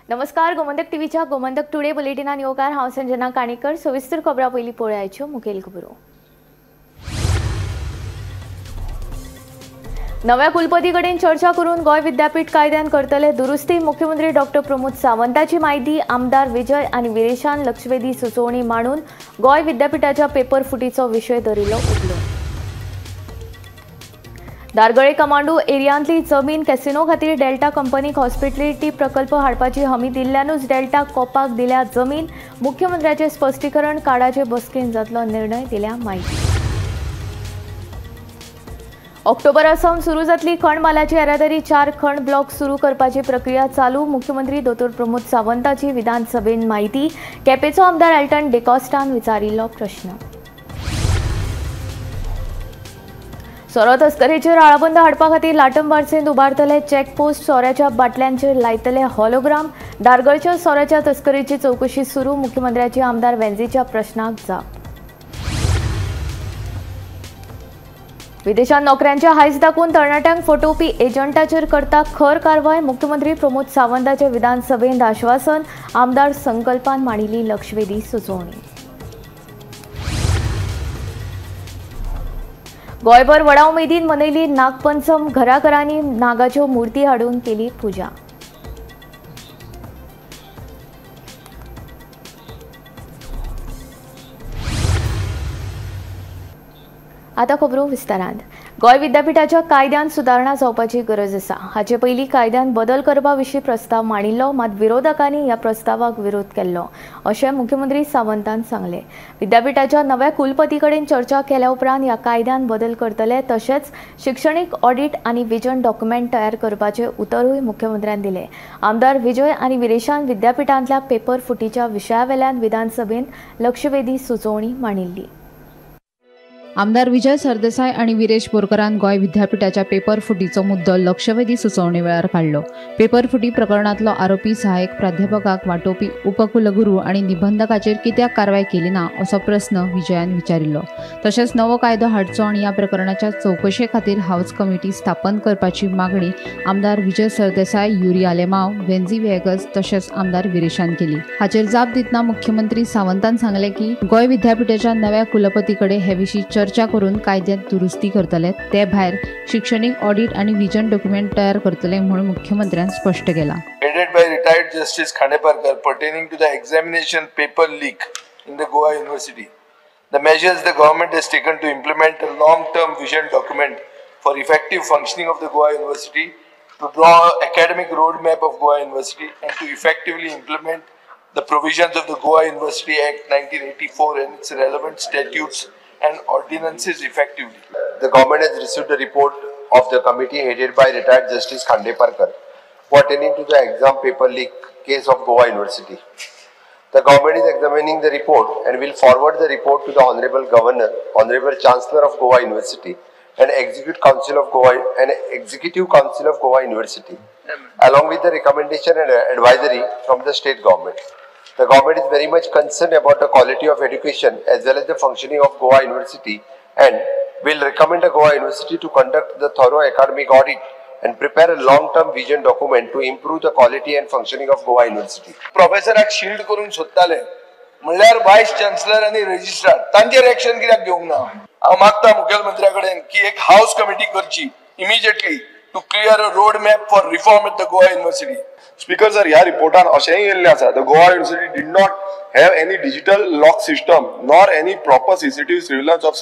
नमस्कार, गोमंतक टीव्हीच्या गोमंतक टुडे बुलेटिनान येवकार. हांव संजना काणेकर. सविस्तर खबरां पयलीं पळयाच्यो मुखेल खबरो. नव्या कुलपती कडेन चर्चा करून गोंय विद्यापीठ कायद्यान करतले दुरुस्ती. मुख्यमंत्री डॉक्टर प्रमोद सावंताची म्हायती. आमदार विजय आनी विरेशान लक्षवेधी सुचोवणी मांडून गोंय विद्यापीठाच्या पेपर फुटीचो विशय धरिल्लो उखलो. दारगळे कमांडो एरियांतली जमीन कॅसिनो खातीर डेल्टा कंपनीक हॉस्पिटॅलिटी प्रकल्प हाडपाची हमी दिल्ल्यानूच डेल्टा कोपाक दिल्या जमीन. मुख्यमंत्र्याचे स्पश्टीकरण. काडाचे बसकेन जातलो निर्णय दिल्या म्हायती. ऑक्टोबरा सावन सुरू जातली खण मालाची येरादारी. 4 खण ब्लॉक सुरू करपाची प्रक्रिया चालू. मुख्यमंत्री दोतोर प्रमोद सावंताची विधानसभेन म्हायती. केपेंचो आमदार एल्टन डिकॉस्टान विचारिल्लो प्रश्न. सोरो तस्करेचेर आळाबंद हाडपा खातीर लाटंबार्सेंत उबारतले चॅकपोस्ट. सोऱ्याच्या बाटल्यांचेर लायतले हॉलोग्राम. दारगळच्या सोऱ्याच्या तस्करेची चवकशी सुरू. मुख्यमंत्र्याची आमदार वेंझीच्या प्रश्नाक जाप. विदेशात नोकऱ्यांच्या हायस दाखोवन तरणाट्यांक फटोवपी एजंटाचेर करता खर कारवाय. मुख्यमंत्री प्रमोद सावंताचे विधानसभेंत आश्वासन. आमदार संकल्पान मांडिल्ली लक्षवेधी सुचोवणी. गोंयभर व्हडा उमेदीन मनयली नागपंचम. घराघरांनी नागाच्यो मूर्ती हाडून केली पुजा. आता खबरो विस्तारान. गोंय विद्यापीठाच्या कायद्यान सुदारणा जावपाची गरज आसा. हाचे पयलीं कायद्यान बदल करपा विशीं प्रस्ताव मांडिल्लो, मात विरोधकांनी ह्या प्रस्तावाक विरोध केल्लो अशें मुख्यमंत्री सावंतान सांगलें. विद्यापीठाच्या नव्या कुलपती कडेन चर्चा केल्या उपरांत ह्या कायद्यान बदल करतले. तशेंच शिक्षणीक ऑडिट आनी विजन डॉक्युमेंट तयार करपाचें उतरूय मुख्यमंत्र्यान दिलें. आमदार विजय आनी विरेशान विद्यापीठांतल्या पेपर फुटीच्या विशयावेल्यान विधानसभेंत लक्षवेधी सुचोवणी मांडिल्ली. आमदार विजय सरदेसाय आनी विरेश बोरकरान गोंय विद्यापीठाच्या पेपर फुटीचो मुद्दो लक्षवेधी सुचोवणे वेळार काडलो. पेपर फुटी प्रकरणांतलो आरोपी सहाय्यक प्राध्यापकाक वाटोवपी उपकुलगुरू आनी निबंधकाचेर कित्याक कारवाय केली ना असो प्रस्न विजयान विचारिल्लो. तशेंच नवो कायदो हाडचो आनी ह्या प्रकरणाच्या चवकशे खातीर हावस कमिटी स्थापन करपाची मागणी आमदार विजय सरदेसाय, युरी आलेमाव, वेंझी व्हिएगस तशेंच आमदार विरेशान केली. हाचेर जाप दितना मुख्यमंत्री सावंतान सांगलें की गोंय विद्यापीठाच्या नव्या कुलपती कडेन हे विशीं चर्चा करून कायद्यात दुरुस्ती करतले. ते भायर शिक्षणीक ऑडिट आणि विजन डॉक्युमेंट तयार करतले म्हणून मुख्यमंत्र्यान स्पष्ट केला. Headed by retired Justice Khandeparkar pertaining to the examination paper leak in the Goa University. The measures the government has taken to implement a long-term vision document for effective functioning of the Goa University, to draw academic roadmap of Goa University and to effectively implement the provisions of the Goa University Act 1984 and its relevant statutes and ordinances effectively. The government has received a report of the committee headed by retired Justice Khandeparkar pertaining to the exam paper leak case of Goa University. The government is examining the report and will forward the report to the Honorable Governor, Honorable Chancellor of Goa University and Executive Council of Goa University, along with the recommendation and advisory from the state government. The government is very much concerned about the quality of education as well as the functioning of Goa University and will recommend the Goa University to conduct the thorough academic audit and prepare a long-term vision document to improve the quality and functioning of Goa University. प्रोफेसराक shield करून सोदताले म्हणल्यार voice chancellor आनी registrar तांचेर action कित्याक घेवंक ना. हांव मागता मुखेलमंत्र्या कडेन की एक हावस कमिटी करची immediately to clear a road map for reform at the Goa University. Speaker sir, ह्या रिपोर्टान अशेंय येयल्लें आसा, the Goa University did not have any digital lock system nor any proper CCTV surveillance of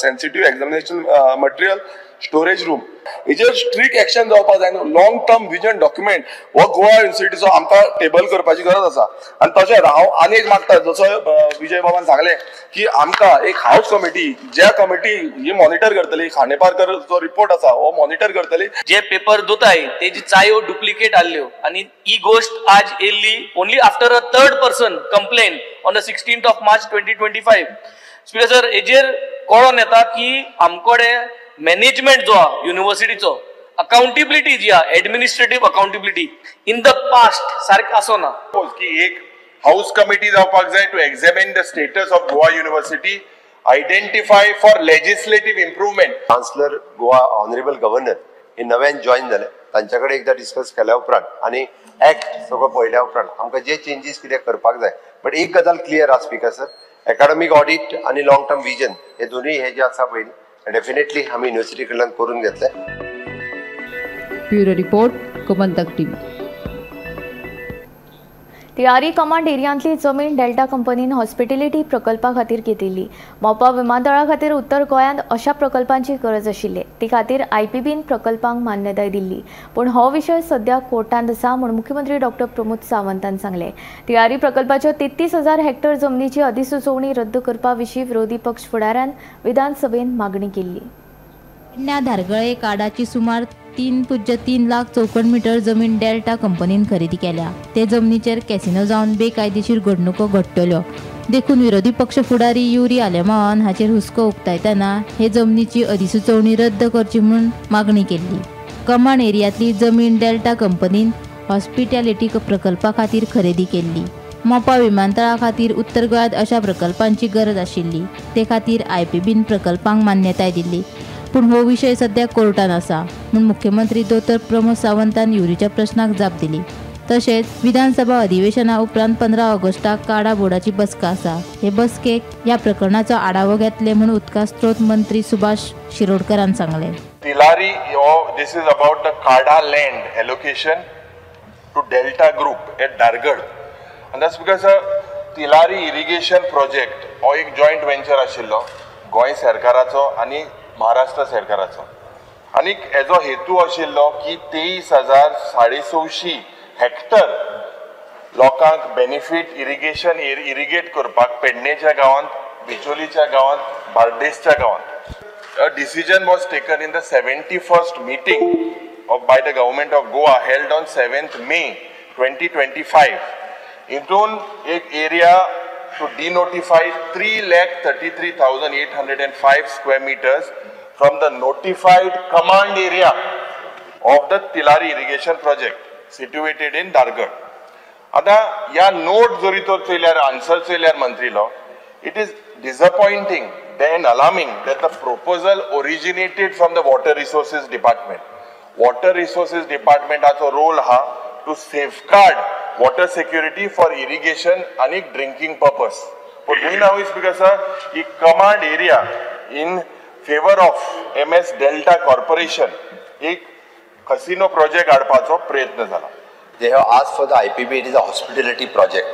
sensitive examination material storage room. हेजेर strict action जावपाक जाय न्हू. Long term vision document हो गोवा युनिवर्सिटीचो आमकां टेबल करपाची गरज आसा. आनी तशेंच हांव आनी एक मागता, जसो विजय बाबान सांगलें की आमकां एक हावस कमिटी, ज्या कमिटी ही मॉनिटर करतली, खांडेपारकर जो रिपोर्ट आसा हो मॉनिटर करतली. जे पेपर दोताय तेजी चायो डुप्लिकेट आहल्यो आनी ही गोश्ट आज येयल्ली only after a third person complain on the 16th of March 2025. Speaker sir, हेजेर कळोन येता की आमकडे मॅनेजमेंट जो आहा युनिवर्सिटीचो, अकाउंटेबिलिटी जी आहा, administrative accountability in the past सारकें आसना. की एक हावस कमिटी जावपाक जाय to examine the status of Goa University, identify for legislative improvement. Chancellor Goa, Honorable Governor हे नव्यान जॉईन जाले तांच्या कडेन एकदां डिस्कस केल्या उपरांत आनी एक्ट सगळो पळयल्या उपरांत आमकां जे चेंजीस कितें करपाक जाय. बट एक गजाल क्लियर आसा स्पीकर सर, एकाडमीक ऑडिट आनी लॉंग टर्म विजन हे दोनूय हे जे आसा पळय डेफिनेटली आमी युनिवर्सिटी कडल्यान करून घेतले. Bureau report, Gomantak TV. Tillari command एरियांतली जमीन डेल्टा कंपनीन हॉस्पिटॅलिटी प्रकल्पा खातीर घेतिल्ली. मोपा विमानतळा खातीर उत्तर गोंयांत अशा प्रकल्पांची गरज आशिल्ली. ते खातीर आयपीबीन प्रकल्पांक मान्यताय दिल्ली. पूण हो विशय सध्या कोर्टांत आसा म्हूण मुख्यमंत्री डॉक्टर प्रमोद सावंतान सांगलें. तिळारी प्रकल्पाच्यो 33,000 हेक्टर जमनीची अधिसुचोवणी रद्द करपा विशीं विरोधी पक्ष फुडाऱ्यान विधानसभेन मागणी केल्ली. धारगळे काडाची सुमार 3.3 लाख चौखण मीटर जमीन डेल्टा कंपनीन खरेदी केल्या. ते जमनीचेर कॅसिनो जावन बेकायदेशीर घडणुको घडटल्यो देखून विरोधी पक्ष फुडारी युरी आलेमावान हाचेर हुस्को उक्तायतना हे जमनीची अधिसुचोवणी रद्द करची म्हूण मागणी केल्ली. कमांड एरियांतली जमीन डेल्टा कंपनीन हॉस्पिटॅलिटी प्रकल्पा खातीर खरेदी केल्ली. मोपा विमानतळा खातीर उत्तर गोंयांत अशा प्रकल्पांची गरज आशिल्ली. ते खातीर आयपीबीन प्रकल्पांक मान्यताय दिल्ली. पूण हो विशय सध्या कोर्टान आसा म्हूण मुख्यमंत्री दोतोर प्रमोद सावंतान युरीच्या प्रश्नाक जाप दिली. तशेंच विधानसभा अधिवेशना उपरांत 15 ऑगस्टाक काडा बोर्डाची बसका आसा. हे बसकेक ह्या प्रकरणाचो आढावो घेतले म्हूण उदका स्रोत मंत्री सुभाष शिरोडकरान सांगलें. तिलारी हो this is about the CADA land allocation to Delta Group at Dhargal and that's because Tillari irrigation project हो एक जॉयंट वेंचर आशिल्लो गोंय सरकाराचो आनी महाराष्ट्र सरकाराचो आनी हेजो हेतू आशिल्लो की 23,625 हेक्टर लोकांक बेनिफीट इरिगेशन इरिगेट करपाक पेडणेच्या गांवांत, बिचोलीच्या गांवांत, बार्देसच्या गांवांत. A decision was taken in the 71st meeting of by the government of Goa held on 7th May 2025. हितून एक area to denotify 3,33,805 square meters from the notified command area of the Tillari irrigation project situated in Dhargal. आता या note जरी तर चोयल्यार answer चोयल्यार मंत्रीलो, it is disappointing and alarming that the proposal originated from the Water Resources Department. Water Resources Department role हा to safeguard water security for irrigation and drinking purpose. But we now is because a command area in favor of MS Delta Corporation एक casino project हाडपाचो प्रयत्न जाला. They have asked for the IPB, it is a hospitality project.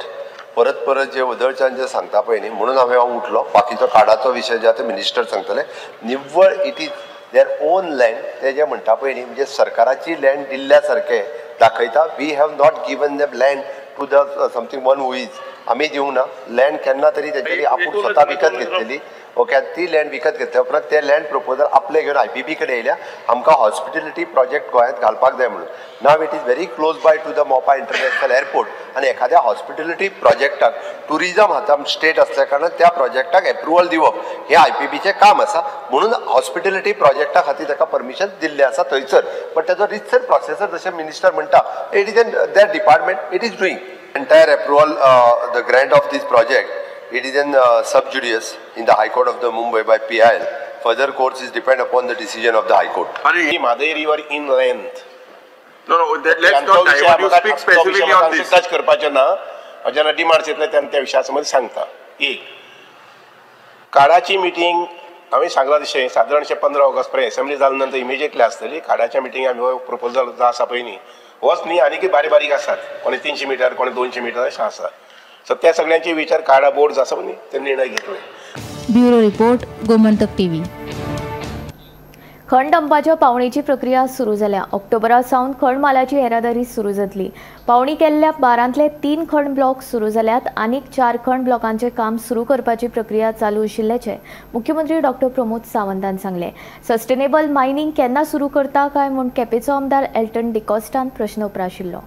परत परत जे उदळच्यान जे सांगता पळय न्ही, म्हणून हांवें हांव उठलो. बाकीचो कार्डाचो विशय जे आतां मिनिस्टर सांगतले. निव्वळ it is their own land. ते जे म्हणटा पळय न्ही, म्हणजे सरकाराची लँड दिल्ल्या सारकें दाखयता. We have not given them land to the something one who is. आमी दिवंक ना लँड केन्ना तरी तेंच्यांनी आपूण स्वता विकत घेतलेली. ओके, ती लँड विकत घेतल्या उपरांत ते लँड प्रपोजल आपले घेवन आयपीबी कडेन येयल्या आमकां हॉस्पिटॅलिटी प्रोजेक्ट गोंयांत घालपाक जाय म्हणून. Now it is very close by to the Mopa international airport आनी एखाद्या हॉस्पिटॅलिटी प्रोजेक्टाक टुरिजम हाता स्टेट आसल्या कारणान त्या प्रोजेक्टाक एप्रुवल दिवप हें आयपीबीचें काम आसा. म्हणून हॉस्पिटॅलिटी प्रोजेक्टा खातीर ताका परमिशन दिल्लें आसा थंयसर. बट ताजो रितसर प्रोसेसर जशें मिनिस्टर म्हणटा, it is in that department, it is doing entire approval, the grant of this project. It is in sub judice in the High Court of the Mumbai by PIL. Further course is depend upon the decision of the High Court. Mhadei river in length. No, no, let's not divert. You speak specifically on this. Touch करपाचें ना, जेन्ना demands येतले तेन्ना त्या विशया संबंदी सांगता. एक काडाची मिटींग हांवें सांगलां तशें सादारणशें 15 ऑगस्ट पर्यंत असेंब्ली जाल्या नंतर इमिजिएटली आसतली. काडाच्या मिटींग आमी हो प्रपोजल जो आसा पळय न्ही, होच न्ही आनीकय बारीक बारीक आसात, कोणी 300 मिटर कोणी 200 मिटर अशें आसा. सो त्या सगळ्यांचे विचार काडा बोर्ड जो आसा पळय न्ही ते निर्णय घेतले. Bureau report, Gomantak TV. खण डंपाच्या पावणेची प्रक्रिया सुरू जाल्या. ऑक्टोबरा सावन खण मालाची येरादारी सुरू जातली. पावणी केल्ल्या 12 3 खण ब्लॉक सुरू जाल्यात. आनीक 4 खण ब्लॉकांचे काम सुरू करपाची प्रक्रिया चालू आशिल्ल्याचें मुख्यमंत्री डॉक्टर प्रमोद सावंतान सांगलें. सस्टेनेबल मायनिंग केन्ना सुरू करता काय म्हूण केपेंचो आमदार एल्टन डिकॉस्टान प्रश्न उप्राशिल्लो.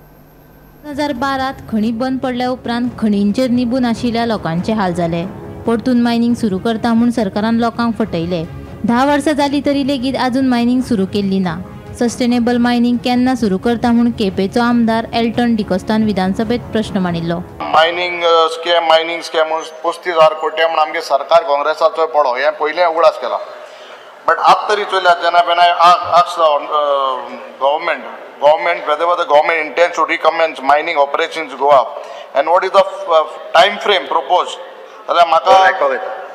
2012 खणी बंद पडल्या उपरांत खणींचेर निबून आशिल्ल्या लोकांचे हाल जाले. परतून मायनिंग सुरू करता म्हूण सरकारान लोकांक फटयले. 10 वर्सां जाली तरी लेगीत अजून मायनिंग सुरू केल्ली ना. सस्टेनेबल मायनिंग केन्ना सुरू करता म्हूण केपेंचो आमदार एल्टन डिकॉस्टान विधानसभेत प्रश्न मांडिल्लो. मायनिंग स्कॅम, मायनिंग स्कॅम 35,000 कोटी म्हूण आमगे सरकार काँग्रेसाचो पडो हें पयलें उगडास केला. बट आत तरी चोयल्यार जेन्ना when I ask the government whether the government intends to recommence mining operations Goa and what is the time frame propose, जाल्यार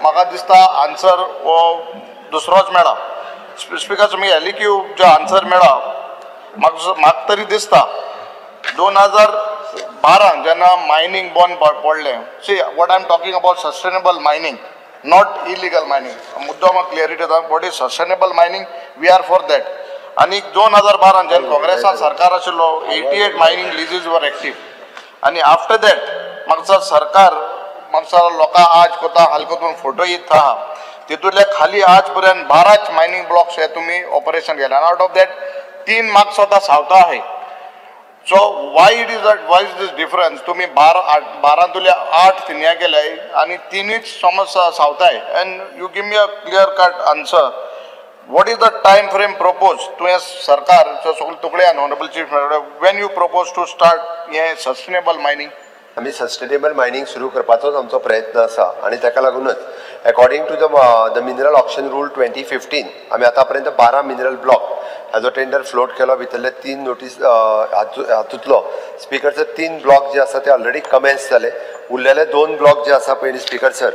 म्हाका दिसता आन्सर हो दुसरोच मेळा. स्पिकर तुमी एलईक्यू जो आन्सर मेळा म्हाका तरी दिसता 2012 जेन्ना मायनींग बंद पडलें. See what I am talking about sustainable mining, not illegal mining. मुद्दो म्हाका क्लियरिटी येता, what is sustainable mining, we are for that. आनी 2012 जेन्ना काँग्रेसान सरकार आशिल्लो 88 मायनींग लिजीज वर एक्टीव आनी आफ्टर that म्हाका सरकार म्हाका लोकां आज कोता हाल कोतून फोटो येत आहा तितूंतले खाली आज पर्यंत 12 मायनींग ब्लॉक्स हे तुमी ऑपरेशन केले आनी आवट ऑफ that 3 marks आतां सावथा आहे. So why it is that, why is this difference? तुमी 12 8 थिंगा केले आनी 3च समज सावथाय and you give me a clear cut answer. What is the time frame propose तुवें सरकार सगळे तुकड्यान honourable chief when you propose to start हें सस्टेनेबल मायनींग? आमी सस्टेनेबल मायनींग सुरू करपाचोच आमचो प्रयत्न आसा आनी ताका लागूनच according to the mineral auction rule 2015 आमी आतां पर्यंत 12 मिनरल ब्लॉक हाजो टेंडर फ्लोट केलो. भितरले 3 नोटीस हातूंतलो स्पिकर सर 3 ब्लॉक जे आसा ते ऑलरेडी कमेन्स जाले. उरलेले 2 ब्लॉक जे आसा पयलीं स्पिकर सर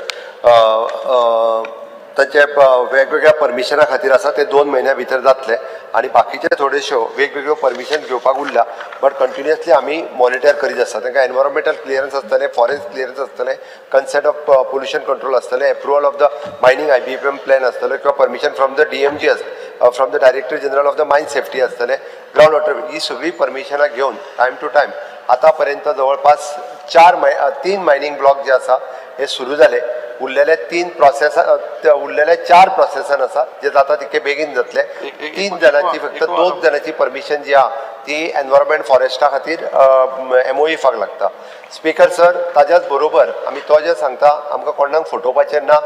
तांचे वेगवेगळ्या परमिशना खातीर आसा ते 2 म्हयन्या भितर जातले आनी बाकीचे थोड्योश्यो वेगवेगळ्यो परमिशन घेवपाक उरल्या. बट कंटिन्युअसली आमी मॉनिटर करीत आसता. तांकां एनवायरमेंटल क्लियरन्स आसतलें, फॉरेस्ट क्लियरन्स आसतलें, कन्सेंट ऑफ पोल्युशन कंट्रोल आसतलें, approval of the mining IBPM plan आसतलो किंवा permission from the DMG from the director general of the mine safety आसतलें, ग्रावंड वॉटर, ही सगळीं परमिशनां घेवन टायम टू टायम आतां पर्यंत जवळपास 3 मायनींग ब्लॉक जे आसा हे सुरू जाले. उरलेले 3 प्रोसेस उरलेले 4 प्रोसेसान आसा जे जाता तितके बेगीन जातले. 3 जाणांची फक्त 2 जाणांची परमिशन जी आहा ती एनवायरमेंट फॉरेस्टा खातीर MOEFाक लागता. स्पिकर सर ताज्याच बरोबर आमी तो जे सांगता आमकां कोणाक फटोवपाचें ना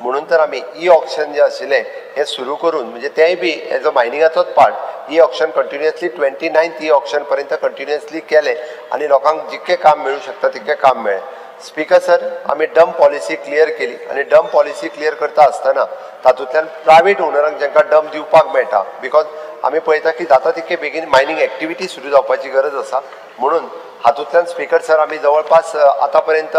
म्हणून तर आमी ई ऑक्शन जें आशिल्लें हें सुरू करून म्हणजे तेंय बी एज अ मायनिंगाचोच part e auction continuously 29th e auction पर्यंत कंटिन्युअसली केलें आनी लोकांक जितकें काम मेळूं शकता तितकें काम मेळ्ळें. स्पिकर सर आमी डंप पॉलिसी क्लियर केली आनी डंप पॉलिसी क्लियर करता आसतना तातूंतल्यान प्रायवेट ओनरांक जांकां डंप दिवपाक मेळटा because आमी पळयता की जाता तितके बेगीन मायनींग एक्टिविटी सुरू जावपाची गरज आसा म्हणून हातूंतल्यान स्पिकर सर आमी जवळपास आतां पर्यंत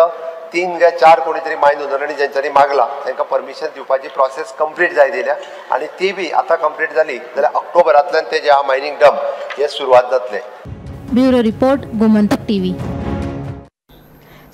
3 काय 4 कोणी तरी मायन ओनरांनी जेंच्यांनी मागला तांकां परमिशन दिवपाची प्रोसेस कंप्लीट जायत येयल्या आनी ती बी आतां कंप्लीट जाली जाल्यार ऑक्टोबरांतल्यान ते जे आहा मायनींग डंप हे सुरवात जातले. Bureau report, Gomantak TV.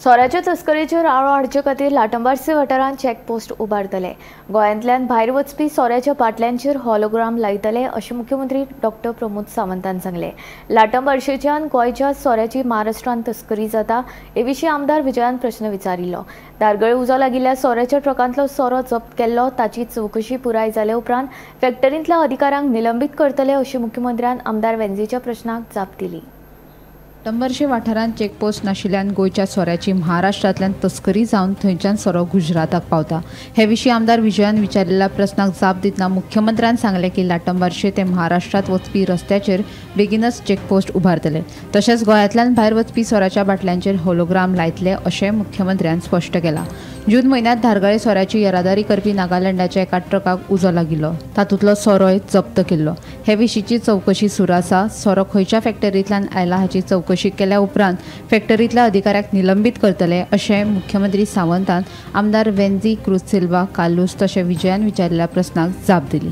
सोऱ्याच्या तस्करीचेर आळो हाडचे खातीर लाटंबार्से वाठारांत चॅकपोस्ट उबारतले. गोंयांतल्यान भायर वचपी सोऱ्याच्या बाटल्यांचेर हॉलोग्राम लायतले अशें मुख्यमंत्री डॉक्टर प्रमोद सावंतान सांगलें. लाटंबार्सेच्यान गोंयच्या सोऱ्याची महाराष्ट्रांत तस्करी जाता हे विशीं आमदार विजयान प्रश्न विचारिल्लो. धारगळे उजो लागिल्ल्या सोऱ्याच्या ट्रकांतलो सोरो जप्त केल्लो ताची चवकशी पुराय जाले उपरांत फॅक्टरींतल्या अधिकाऱ्यांक निलंबीत करतले अशें मुख्यमंत्र्यान आमदार वेंझीच्या प्रश्नाक जाप दिली. लाटंबार्से वाठारांत चेकपोस्ट नाशिल्ल्यान गोंयच्या सोऱ्याची महाराष्ट्रांतल्यान तस्करी जावन थंयच्यान सोरो गुजराताक पावता. हे विशीं आमदार विजयान विचारिल्ल्या प्रस्नाक जाप दितना मुख्यमंत्र्यान सांगलें की लाटंबार्से ते महाराष्ट्रांत वचपी रस्त्याचेर बेगीनच चेकपोस्ट उबारतले. तशेंच गोंयांतल्यान भायर वचपी सोऱ्याच्या बाटल्यांचेर होलोग्राम लायतले अशें मुख्यमंत्र्यान स्पश्ट केलां. जून म्हयन्यांत धारगळे सोऱ्याची येरादारी करपी नागालँडाच्या एका ट्रकाक उजो लागिल्लो. तातूंतलो सोरोय जप्त केल्लो. हे विशींची चवकशी सुरू आसा. सोरो खंयच्या फॅक्टरींतल्यान आयला हाची चवकशी केल्या उपरांत फॅक्टरींतल्या अधिकाऱ्याक निलंबीत करतले अशें मुख्यमंत्री सावंतान आमदार वेंझी क्रूज सिल्वा कार्लूस तशें विजयान विचारिल्ल्या प्रस्नाक जाप दिली.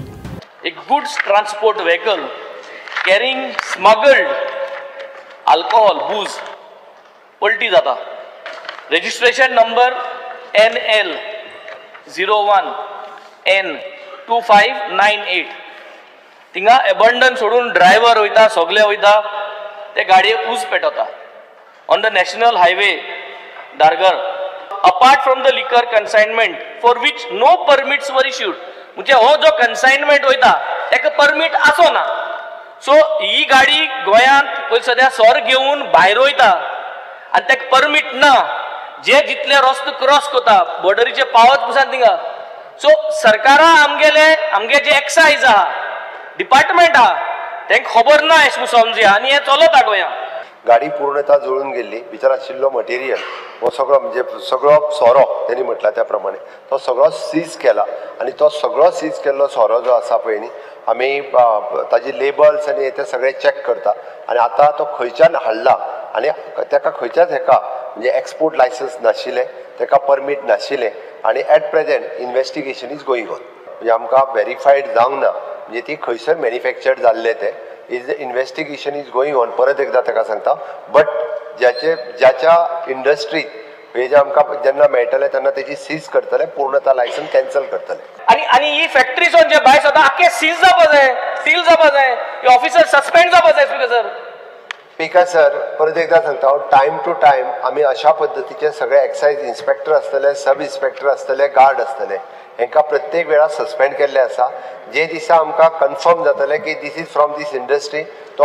एक goods transport vehicle carrying smuggled alcohol booze पलटी जाता. Registration number NL 01 N 2598. थिंगा एबंडन सोडून ड्रायव्हर वयता, सगळे वयता, ते गाडयेक ऊस पेटवता on the national highway Dhargal. Apart from the liquor consignment for which no permits were issued, म्हणजे हो जो कन्सायनमेंट वयता ताका परमीट आसो ना. सो ही गाडी गोंयांत पयलीं सद्या सोर घेवन भायर वयता आनी ताका परमीट ना, जे जितले रस्तो क्रॉस करता बॉर्डरीचे पावत पसून थिंगा. सो सरकारा आमगेले आमगे जे एक्सायज आहा, डिपार्टमेंट आहा, तांकां खबर ना अशें समजुया आनी हें चलता गोंयांत. गाडी पूर्णतः जळून गेल्ली. भितर आशिल्लो मटेरियल हो सगळो म्हणजे सगळो सोरो तेणी म्हटला त्या प्रमाणे तो सगळो सीज केला आनी तो सगळो सीज केल्लो सोरो जो आसा पळय न्ही आमी ताजी लेबल्स आनी ते सगळे चॅक करता आनी आतां तो खंयच्यान हाडला आनी ताका खंयच्याच हेका म्हणजे एक्सपोर्ट लायसन्स नाशिल्लें, ताका परमीट नाशिल्लें आनी at present investigation is going on. म्हणजे आमकां वेरीफायड जावंक ना म्हणजे ती खंयसर मॅन्युफॅक्चर्ड जाल्लें तें is investigation is going on. परत एकदां ताका सांगता, बट ज्याच्या इंडस्ट्रीत म्हणजे आमकां जेन्ना मेळटलें तेन्ना तेजी सीज करतले, पूर्णतः लायसन्स कॅन्सल करतले. आनी आनी ही फॅक्टरी जे भायर सदां आख्खे सीज जावपा जाय, सील जावपा जाय, ऑफिसर सस्पेंड जावपा जाय. स्पीकर सर, स्पीकर सर परत एकदां सांगता हांव, टायम टू टायम आमी अशा पद्दतीचे सगळे एक्सायज इन्स्पेक्टर आसतले, सब इन्स्पेक्टर आसतले, गार्ड आसतले, हेंकां प्रत्येक वेळा सस्पेंड केल्ले आसा. जे दिसा आमकां कन्फर्म जातलें की this is from this industry, तो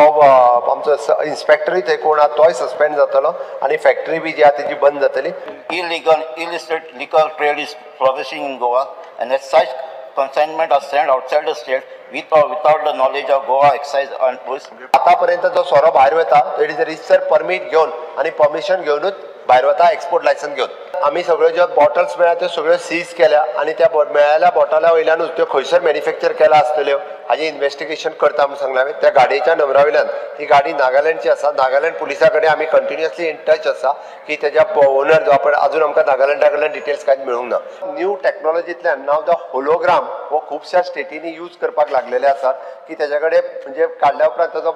आमचो इन्स्पेक्टरूय थंय कोण आहा तोय सस्पेंड जातलो आनी फॅक्टरी बी जी आहा तेजी बंद जातली. Illegal illicit liquor trade is flourishing in Goa and excise consignment are sent outside the state with or without the knowledge of Goa excise and police. आतापर्यंत जो सोरो भायर वता it is register permit घेवन आनी परमिशन घेवनूच भायर वता, export licence घेवन. आमी सगळ्यो ज्यो बॉटल्स मेळ्ळ्या त्यो सगळ्यो सीज केल्या आनी त्या मेळ्ळ्या बॉटला वयल्यानूच त्यो खंयसर मॅन्युफॅक्चर केला आसतल्यो हाजें इन्वेस्टिगेशन करता म्हूण सांगलां हांवें. त्या गाडयेच्या नंबरा वयल्यान ती गाडी नागालँडची आसा, नागालँड पुलिसा कडेन आमी कंटिन्युअसली इन टच आसा की तेज्या ओनर जो आपण अजून आमकां नागालँडा कडल्यान डिटेल्स कांयच मेळूंक ना. न्यू टॅक्नोलॉजींतल्यान नाव the hologram हो खुबश्या स्टेटींनी यूज करपाक लागलेले आसात की तेज्या कडेन म्हणजे काडल्या उपरांत ताजो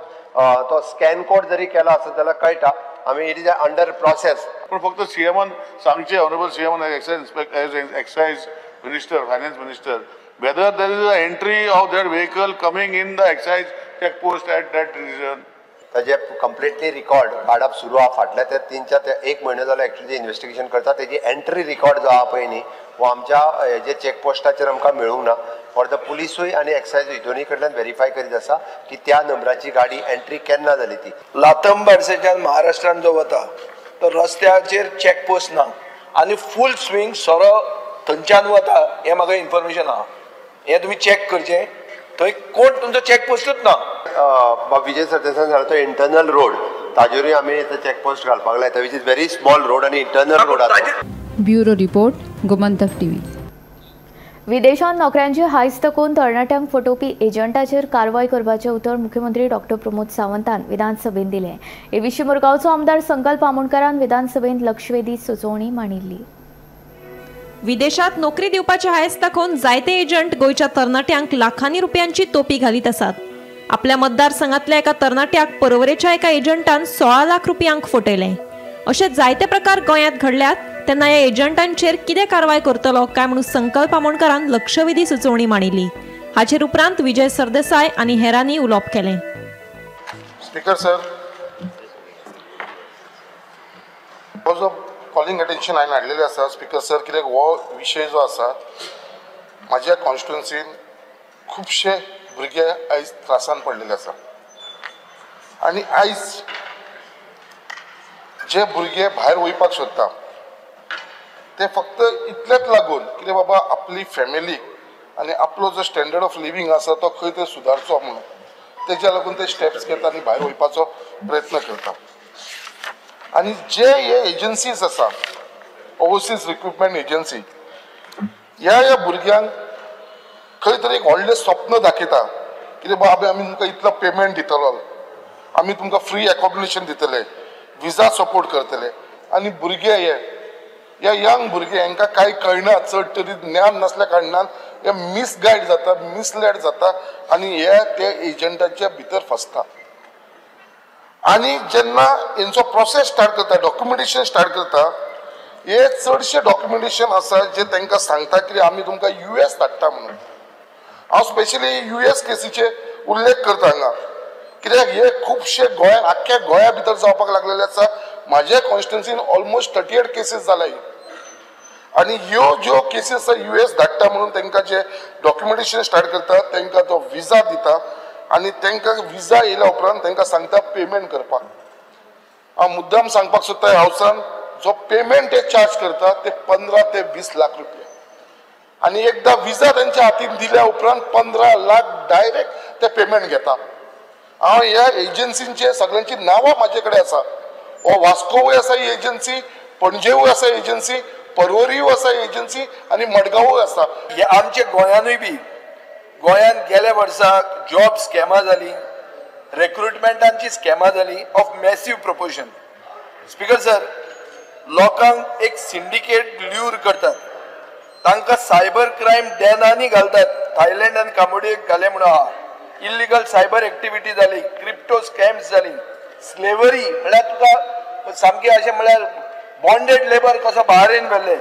तो स्कॅन कोड जरी केला आसत जाल्यार कळटा. आमी it is under process. पूण फक्त सीएमान सांगचें, honourable सीएमान excise excise minister, finance minister, whether there is a entry of that vehicle coming in the excise check post at that region. ताजे कंप्लिटली रिकॉर्ड काडप सुरू आहा. फाटल्या ते 3-4 एक म्हयनो जालो एक्चुअली इन्वेस्टिगेशन करता. तेजी एंट्री रिकॉर्ड जो आहा पळय न्ही हो आमच्या जे चॅकपोस्टाचेर आमकां मेळूंक ना. फॉर the पुलिसूय आनी एक्सायजूय दोनूय कडल्यान वेरीफाय करीत आसा की त्या नंबराची गाडी एंट्री केन्ना जाली ती. लातंबारसेच्यान महाराष्ट्रान जो वता तो रस्त्याचेर चॅकपोस्ट ना आनी फूल स्विंग सोरो थंयच्यान वता हें म्हाका इन्फॉर्मेशन आहा. हें तुमी चॅक करचें, थंय कोण तुमचो चॅकपोस्टूच ना. विजय सरदेसाय सांगला तो इंटरनल रोड ताजेरूय आमी चॅकपोस्ट घालपाक लायता, which is very small road आनी इंटरनल रोड आसा. Bureau report, Gomantak TV. विदेशांत नोकऱ्यांची हायस तकून तरणाट्यांक फटोवपी एजंटाचेर कारवाय करपाचें उतर मुख्यमंत्री डॉक्टर प्रमोद सावंतान विधानसभेंत दिलें. हे विशीं मुरगांवचो आमदार संकल्प आमोणकारान विधानसभेंत लक्षवेधी सुचोवणी मांडिल्ली. विदेशात नोकरी दिवपाचे हायस दाखोवन जायते एजंट गोंयच्या तरणाट्यांक लाखांनी रुपयांची तोपी घालीत आसात. आपल्या मतदारसंघातल्या एका तरणाट्याक परवरेच्या एका एजंटान 16 लाख रुपयांक फटयलें. अशे जायते प्रकार गोंयांत घडल्यात तेन्ना ह्या एजंटांचेर कितें कारवाय करतलो काय म्हणून संकल्प आमोणकारान लक्षवेधी सुचोवणी मांडिल्ली. हाचेर उपरांत विजय सरदेसाय आनी हेरांनी उलोवप केलें. स्पीकर सर, हो जो कॉलिंग अटेन्शन हांवें हाडलेलें आसा स्पीकर सर, कित्याक हो विशय जो आसा म्हाज्या कॉन्स्टिट्युएन्सीन खुबशे भुरगे आयज त्रासान पडलेले आसा आनी आयज जे भुरगे भायर वयपाक सोदता ते फक्त इतलेच लागून कितें बाबा आपली फॅमिली आनी आपलो जो स्टँडर्ड ऑफ लिवींग आसा तो खंय तरी सुदारचो म्हणून तेज्या लागून ते स्टेप्स घेता आनी भायर वयपाचो प्रयत्न करता. आनी जे हे एजन्सीज आसा, ओवरसीज रिक्रुटमेंट एजन्सी, ह्या ह्या भुरग्यांक खंय तरी एक व्हडलें स्वप्न दाखयता कितें बाबा आमी तुमकां इतलो पेमेंट दितलो, आमी तुमकां फ्री एकोमोडेशन दितले, विजा सपोर्ट करतले. आनी भुरगे हे ह्या यंग भुरगे हांकां कांय कळना, चड तरी ज्ञान नासल्या कारणान हे मिसगायड जाता, मिसलेड जाता आनी हे ते एजंटाच्या भितर फसता. आनी जेन्ना हेंचो प्रोसेस स्टार्ट करता, डॉक्युमेंटेशन स्टार्ट करता, हे चडशे डॉक्युमेंटेशन आसा जे तांकां सांगता की आमी तुमकां US धाडटा म्हणून. हांव स्पेशली US केसीचे उल्लेख करता हांगा, कित्याक हे खुबशे गोंयांत आख्ख्या गोंया भितर जावपाक लागलेले आसा. म्हाज्या कॉन्स्टिट्युएन्सीन ऑलमोस्ट 38 केसीस जाला. आनी ह्यो ज्यो केसीस आसा US धाडटा म्हणून तांकां जे डॉक्युमेंटेशन स्टार्ट करता तांकां तो विजा दिता आनी तांकां विजा येयल्या उपरांत तांकां सांगता पेमेंट करपाक. हांव मुद्दाम सांगपाक सोदता हावसान जो पेमेंट ते चार्ज करता ते 15 ते 20 लाख रुपया आनी एकदां विजा तांच्या हातीन दिल्या उपरांत 15 लाख डायरेक्ट ते पेमेंट घेता. हांव ह्या एजन्सींचे सगळ्यांची नांवां म्हाजे कडेन आसा. हो वास्कोवूय आसा ही एजन्सी, पणजेवूय आसा एजन्सी, पर्वरीय आसा एजन्सी आनी मडगांवूय आसा. हे आमच्या गोंयानूय बी गोंयांत गेल्या वर्सा जॉब स्कॅमां जाली, रेक्रुटमेंटांची स्कॅमां जाली of massive proportion. Speaker sir, लोकांक एक सिंडिकेट ल्यूर करतात, तांकां सायबर क्रायम डॅनांनी घालतात. थायलंड आनी कांबोडियेक घाले म्हणून आहा. इल्लिगल सायबर एक्टिविटी जाली, क्रिप्टो स्कॅम्स जाली, स्लेवरी म्हळ्यार तुका सामकें अशें म्हळ्यार बॉन्डेड लेबर कसो बाहेर व्हेल्ले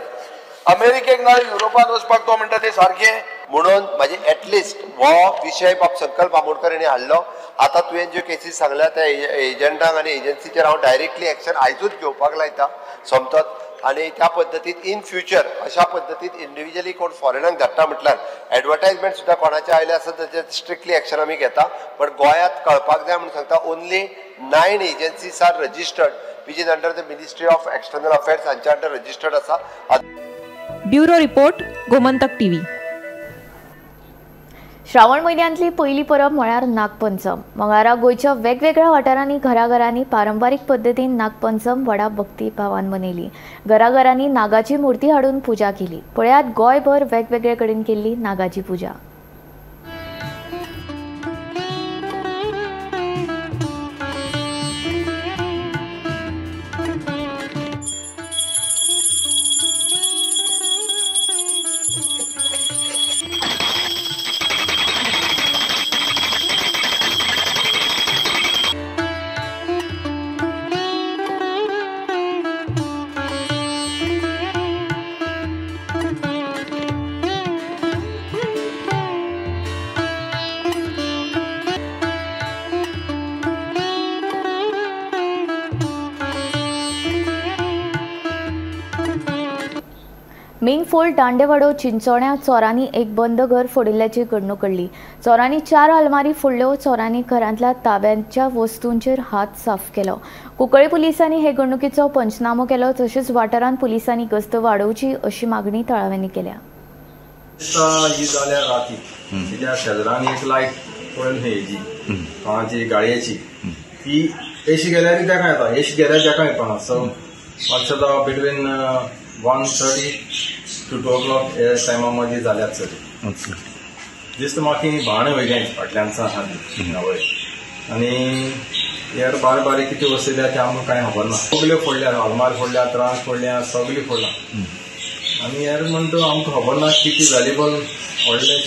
अमेरिकेक ना युरोपान वचपाक तो म्हणटा ते सारकें. म्हणून म्हाजे एटलिस्ट हो विशय बाब संकल्प आमोणकर हांणी हाडलो. आतां तुवें ज्यो केसीस सांगल्या त्या एजंटांक आनी एजन्सीचेर हांव डायरेक्टली एक्शन आयजूच घेवपाक लायता सोमतोच. आनी त्या पद्दतीन इन फ्युचर अशा पद्दतीन इंडिविज्युअली कोण फॉरेनाक धाडटा म्हटल्यार एडवर्टायजमेंट सुद्दां कोणाचें आयलें आसत ताचेर स्ट्रिक्टली एक्शन आमी घेता. पण गोंयांत कळपाक जाय म्हणून सांगता, only 9 agencies are registered which is under the ministry of external affairs हांच्या अंडर रजिस्टर्ड आसा. Bureau report, Gomantak TV. Shravan म्हयन्यांतली पयली परब म्हळ्यार नागपंचम. मंगळारा गोंयच्या वेगवेगळ्या वाठारांनी घराघरांनी पारंपारीक पद्दतीन नागपंचम व्हडा भक्तीभावान मनयली. घराघरांनी नागाची मूर्ती हाडून पुजा केली. पळयात गोंयभर वेगवेगळे कडेन केल्ली नागाची पुजा. मिंगफोल दांडेवाडो चिंचोण्या चोरांनी एक बंद घर फोडिल्ल्याची घडणूक घडली. चोरांनी 4 आलमारी फोडल्यो. चोरांनी घरांतल्या ताब्यांच्या वस्तूंचेर हात साफ केलो. कुंकळी पुलिसांनी हे घडणुकीचो पंचनामो केलो. तशेंच वाठारांत पुलिसांनी गस्त वाडोवची अशी मागणी थळाव्यांनी केल्या. ही जाल्या राती कित्याक शेजरान एक लायट पळयली हेजी कोणाची गाडयेची, ती एशी गेल्यार तेका येता, एशी गेल्यार तेका येता. सो मातशें बिटवीन 1:30 to 2 o'clock ह्या टायमा मदीं जाल्यात सर. दिसता म्हाका की भाण वयलें फाटल्यान आसा ती वयर आनी हेर बारीक बारीक कितें वस्तू ते आमकां कांय खबर ना. सगल्यो फोडल्या, आलमार फोडल्या, त्रास फोडल्या, सगळी फोडला आनी हेर म्हणटा आमकां खबर ना कितें व्हॅल्युएबल व्हडलें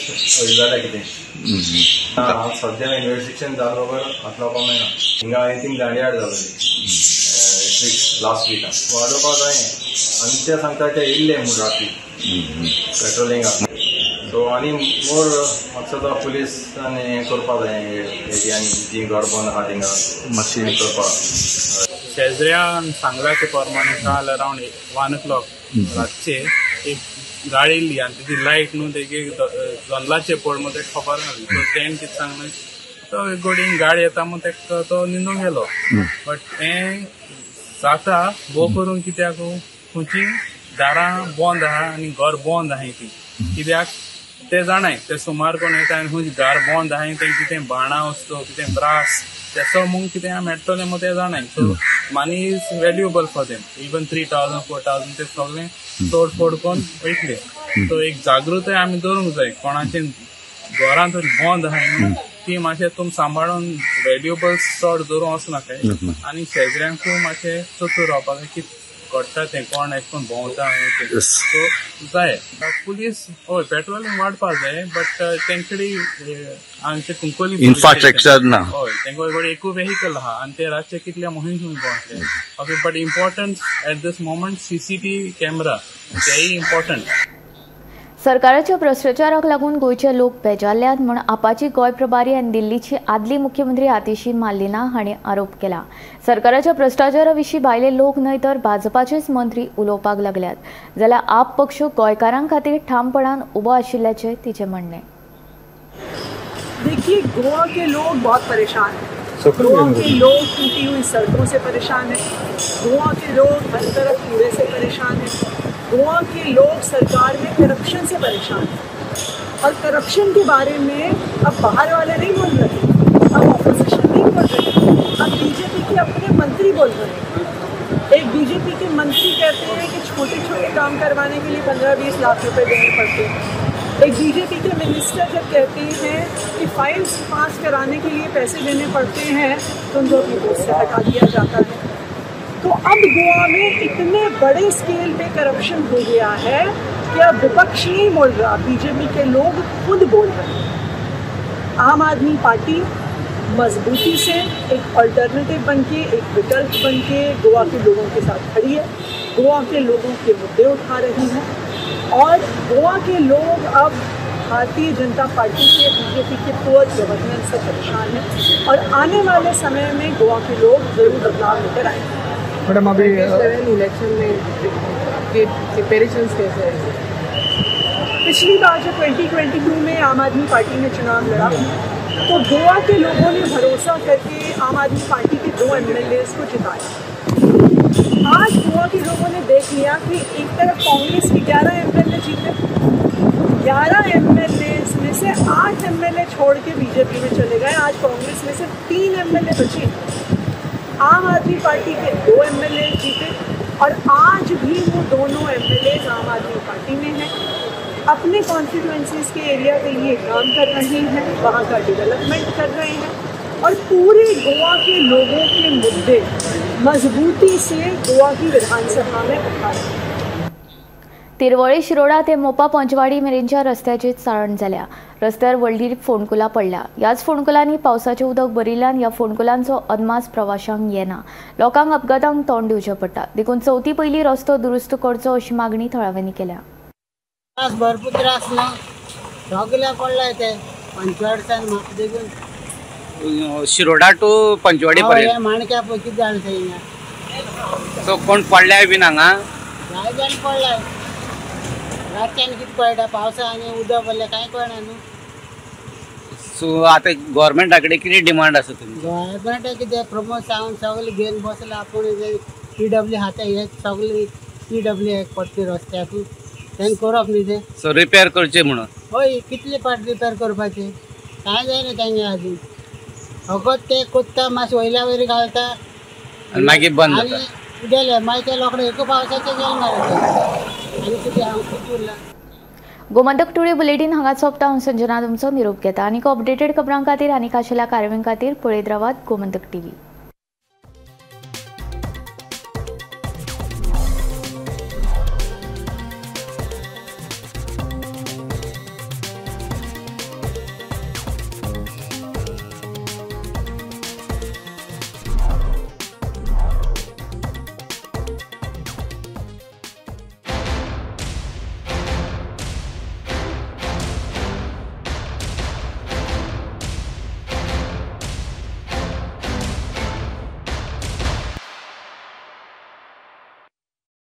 जाल्या कितें. सद्या इन्वेस्टिगेशन जाल्या बगर हात लावपाक मेळना. हिंगा I think दांडियार जालेली लास्ट विकान वाडोवपाक जाय आनी ते सांगता ते येयल्ले म्हूण राती पेट्रोलिंगाक. सो आनी मोर म्हाका पुलीस आनी हें करपाक जाय एरियांनी जी घर बंद आहा थिंगा मातशी करपाक. शेजऱ्यान सांगला ते प्रमाणे काल अरावंड 1 o'clock रातचे एक गाडी येयली आनी तेजी लायट न्हू तेगे जल्लाचेर पड म्हूण तेका खबर ना. सो तेणें कितें सांगलें, तो गोडीन गाडी येता म्हूण तेका तो न्हिदूंक गेलो. बट हें जाता भोव करून कित्याक खंयची दारां बंद आहा आनी घर बंद आहाय ती कित्याक ते जाणाय ते सुमार कोण येता आनी खंयची दार बंद आहाय तें कितें बाणां वस्तू कितें ब्रास तेसो म्हूण कितें मेळटलें म्हूण ते जाणाय. So money is valuable for them, even 3,000 4,000 ते सगळें तोडफोड करून वयतले. सो एक जागृताय आमी दवरूंक जाय, कोणाचें घरां तरी बंद आहाय न्हू ती मातशें तुमी सांबाळून व्हॅल्युएबल्स चड दवरूंक वचनाकाय आनी शेजऱ्यांकूय मातशें चतूर रावपाक जाय की घडटा तें कोण एश कोण भोंवता तें. सो जाय पुलीस हय पेट्रोलिंग वाडपाक जाय बट तेंकडे आमचे कुंकळी इन्फ्रास्ट्रक्चर ना. हय तेंका कडेन एकूय वेहिकल आहा आनी ते रातचे कितल्या मोहीम भोंवतले. Okay but important at this moment CCTV camera तेय इम्पॉर्टंट. सरकाराच्या भ्रश्टाचाराक लागून गोंयचे लोक बेजारल्यात म्हूण आपाची गोंय प्रभारी आनी दिल्लीची आदली मुख्यमंत्री आतिशी मालिना हांणी आरोप केला. सरकाराच्या भ्रश्टाचारा विशीं भायले लोक न्हय तर भाजपाचेच मंत्री उलोवपाक लागल्यात, जाल्यार आप पक्ष गोंयकारां खातीर ठामपणान उबो आशिल्ल्याचें तिचें म्हणणें. देखिए, गोवा के लोग बहुत परेशान हैं. गोवा के लोग टूटी हुई सड़कों से परेशान हैं. गोवा के लोग हर तरफ कूड़े से परेशान हैं. गोवा के लोग सरकार में करप्शन से परेशान हैं. और करप्शन के बारे में अब बाहर वाले नहीं बोल रहे, अब ऑपोजिशन नहीं अब बीजेपी के अपने मंत्री बोल रहे हैं, एक बीजेपी के मंत्री कहते हैं कि छोटे छोटे काम करवाने के लिए 15-20 लाख रुपए देने पड़ते हैं। एक बीजेपी के मिनिस्टर जब कहते हैं कि फाइल्स पास कराने के लिए पैसे देने पड़ते हैं तो उनको अपनी पोस्ट से हटा दिया जाता है। तो अब गोवा में इतने बड़े स्केल पे करप्शन हो गया है कि अब विपक्ष नहीं बोल रहा, बीजेपी के लोग खुद बोल रहे हैं। आम आदमी पार्टी मजबूती से एक अल्टरनेटिव बनके, एक विकल्प बनके गोवा के लोगों के साथ खड़ी है, गोवा के लोगों के मुद्दे उठा रही है और गोवा के लोग अब भारतीय जनता पार्टी के, बीजेपी के पुअर गवर्नेंस से परेशान हैं और आने वाले समय में गोवा के लोग ज़रूर बदलाव लेकर आएंगे। मैडम, अभी इलेक्शन में आपके प्रिपरेशंस कैसे हैं? पिछली बार जब 2022 में आम आदमी पार्टी ने चुनाव लड़ा तो गोवा के लोगों ने भरोसा करके आम आदमी पार्टी के 2 MLAs को जिताया। आज गोवा के लोगों ने देख लिया कि एक तरफ कांग्रेस के 11 MLA जीते, 11 MLAs में से 8 MLA छोड़ के बीजेपी में चले गए। आज कांग्रेस में सिर्फ 3 MLA बचे। आम आदमी पार्टी के 2 MLA जीते और आज भी वो दोनों MLAs आम आदमी पार्टी में हैं, अपने कॉन्स्टिट्यूएंसीज के एरिया के लिए काम कर रहे हैं, वहाँ का डेवलपमेंट कर रहे हैं और पूरे गोवा के लोगों के मुद्दे मजबूती से गोवा की विधानसभा में उठा रहे हैं। तिरवळी शिरोडा ते मोपा पंचवाडी मेरेनच्या रस्त्याचेर चाळण जाल्या। रस्त्यार व्हडली फोंडकुलां पडल्या। ह्याच फोंडकुलांनी पावसाचें उदक भरिल्ल्यान ह्या फोंडकुलांचो अदमास प्रवाशांक येना। लोकांक अपघातांक तोंड दिवचें पडटा। देखून चवथी पयलीं रस्तो दुरुस्त करचो अशी मागणी थळाव्यांनी केल्या। त्रास भरपूर त्रास ना, सगळ्या पडलाय ते पंचवाडच्यान म्हाका देखून शिरोडा टू पंचवाडी पर्यंत माणक्या पळय कितें जालें तें हिंगा। सो कोण पडल्याय बीन हांगा? जाय जाण पडलाय। रातच्यान कितें कळटा, पावसा आनी उदक पडलें कांय कळना न्हू। सो आतां गव्हर्मेंटा कडेन कितें डिमांड आसा तुमची? गव्हर्मेंटा कितें प्रमोद सावंत सगळें घेवन बसला आपूण, पीडब्ल्यू खाता हे सगळें पीडब्ल्यू पडटा रस्त्याक, तें करप न्ही तें। सो रिपेर करचें म्हणून? हय, कितले पाट रिपेर करपाचें कांय जायना तेंगे अजून। फकत ते कोत्ता मातशें वयल्या वयर घालता आनी मागीर बंद जाता। गेले मागीर ते रोखडे एका पावसाचे गेले मरे आनी कितें हांव कितें उरलां। गोमंतक टुडे बुलेटीन हांगा सोंपता। हांव संजना तुमचो निरोप घेता। आनीक अपडेटेड खबरां खातीर आनी खाशेल्या कार्यावळीं खातीर पळयत रावात गोमंतक टीव्ही।